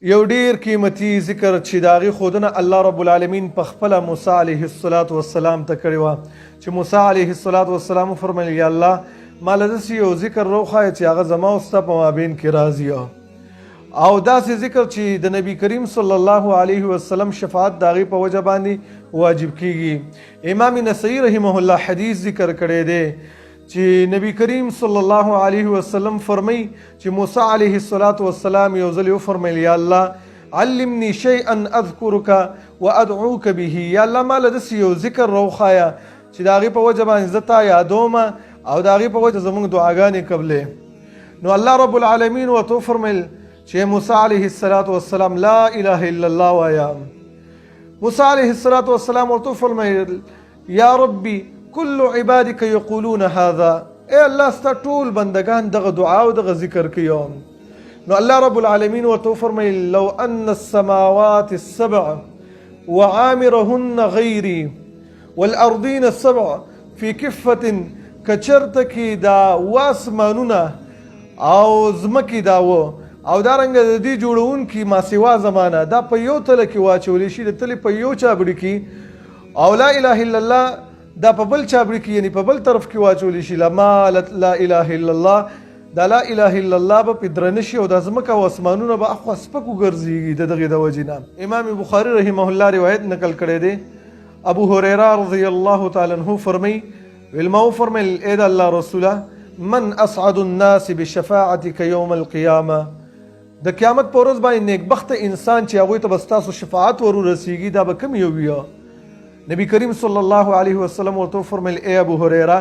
یو ډیر قیمتي ذکر چې د هغې ښودنه الله رب العالمین په خپله موسی علیه الصلاة والسلام ته کړې وه، چې موسی علیه الصلاة والسلام وفرمایل، یا الله ما له داسې یو ذکر راوښایه چې هغه زما او ستا په مابین کې راځي، او داسې ذکر چې د نبی کریم صلی الله علیه وسلم شفاعت د هغې په وجه باندې واجب کیږي. امام نسائی رحمه الله حدیث ذکر کړی دی چې نبی کریم صلی الله علیه وسلم فرمای چې موسی علیه الصلاۃ والسلام یو ځل وفرمایل، یا الله علمني شیئا اذکرک وادعوک به، یا الله ما له داسې یو ذکر راوښایه چې د هغې په وجه باندې زه تا یادوم او د هغې په وجه زموږ دعاګانې قبلې. نو الله رب العالمین ورته وفرمایل چې موسی علیه الصلاۃ والسلام لا اله الا الله وایا. موسی علیه الصلاۃ والسلام ورته وفرمایل، یا ربی کل عبادک یقولون هذا، ای الله ستا ټول بندگان دغه دعا او دغه ذکر کوي. نو الله رب العالمین ورته وفرمایل، لو ان السماوات السبع وعامرهن غیری والارضین السبع فی کفة، کچرته کې دا واسمانونه او ځمکې دا و او دا رنګه د دې جوړونکي ما سوا زمانه دا په یو تله کې واچول شي، د تلې په یو چابړي کې، او لا اله الا الله دا په بل چابړي کې، یعنی په بل طرف کې واچول شي، لمالت لا اله الا الله، دا لا اله الا الله به په درنه شي او د ځمکه او اسمانونه به اخوا سپک وګرځېږي د دغې د وجې نه. امام بخاري رحمه الله روایت نقل کړی دی، ابو هريره رضی الله تعالی عنه فرمایي، ویل ما وفرمیل، ای د الله رسوله، من اسعد الناس بشفاعتک یوم القیامه، د قیامت په ورځ باندې نیکبخته انسان چې هغوی ته به ستاسو شفاعت ور ورسیږي دا به کوم یو وي؟ نبی کریم صلی الله علیه وسلم ورته وفرمیل، ای ابو هریره،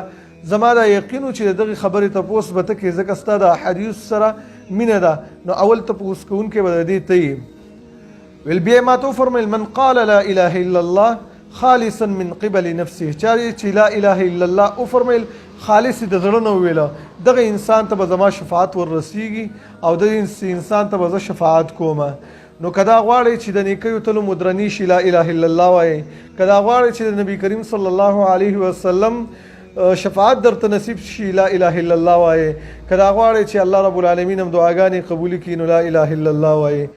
زما دا یقین و چې د دغې خبرې تپوس به ته کوې، ځکه ستا د احادیث سره مینه ده، نو اول تپوس کوونکی به د دې ته یې. ویل بیا ما ته وفرمیل، من قال لا اله الا الله خالصا من قبل نفسه، چا چې لا اله الا الله وفرمیل خالص د زړه نه وویله، دغه انسان ته به زما شفاعت وررسیږي او دغه انسان ته به زه شفاعت کوم. نو که دا غواړئ چې د نیکیو تلو مو درنې شي، لا اله الا الله وایئ. که دا غواړئ چې د نبی کریم صلی الله علیه وسلم شفاعت درته نصیب شي، لا اله الا الله وایئ. که دا غواړئ چې الله رب العالمین هم دعاګانې قبولې کړي، نو لا اله الا الله وایئ.